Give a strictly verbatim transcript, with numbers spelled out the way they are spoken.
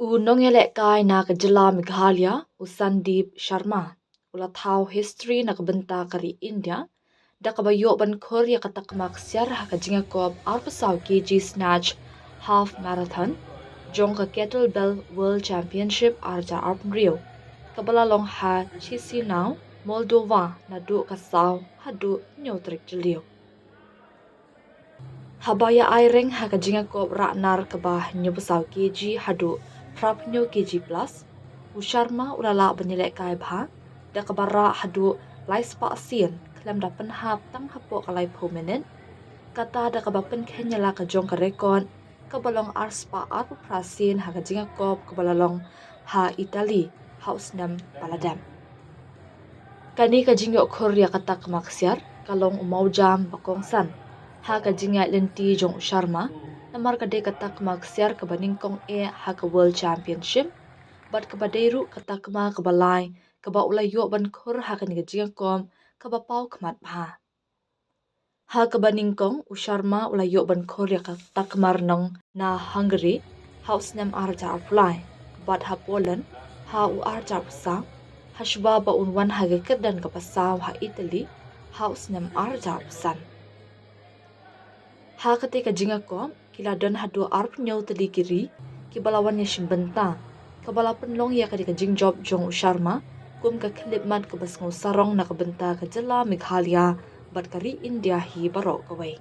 U nongïalehkai na ka jylla Meghalaya, u Sandeep Sharma, u la thaw history na ka bynta ka ri India da kaba ïoh ban khur ïa ka takma ksiar ha ka jingïakop arphew saw kg snatch half marathon jong ka Kettlebell World Championship ar hajar arphew hynriew, kaba la long ha Chisinau, Moldova, naduh ka saw haduh hynñiew tarik Jylliew. Haba ïa ai reng ha ka jingïakop rah nar kaba hynñiewphew saw kg haduh phraphew hynñiew kg plus, u Sharma u la lah ban ïalehkai bha da kaba rah haduh lai spah sien khlem da pynhap tang hapoh ka laiphew minit, kata da kaba pynkheiñ ïa la ka jong ka record kaba long ar spah arphew phra sien ha ka jingïakop kaba la long ha Italy ha u snem ba la dep. Kane ka jingïoh khur ïa ka takma ksiar ka long u mawjam ba kongsan ha ka jingïaid lynti jong u Sharma, namar ka dei ka takma ksiar kaba nyngkong eh ha ka World Championship bad kaba dei ruh ka takma kaba lai kaba u la ïoh ban khur ha kane ka jingïakop kaba paw khmat bha. Ha kaba nyngkong, u Sharma u la ïoh ban khur ïa ka takma rnong na Hungary ha u snem ar hajar arphew lai, bad ha Poland ha u ar hajar arphew saw, ha shuwa ba un wan ha ka kyrdan kaba saw ha Italy ha u snem ar hajar arphew san. Ha kata ka jingïakop ki la don haduh arphew hynñiew tylli ki ri kiba la wan ïashim bynta, kaba la pynlong ïa ka dei ka jingjop jong u Sharma kum ka khyllipmat kaba sngew sarong na ka bynta ka jylla Meghalaya bad ka ri India hi baroh kawei.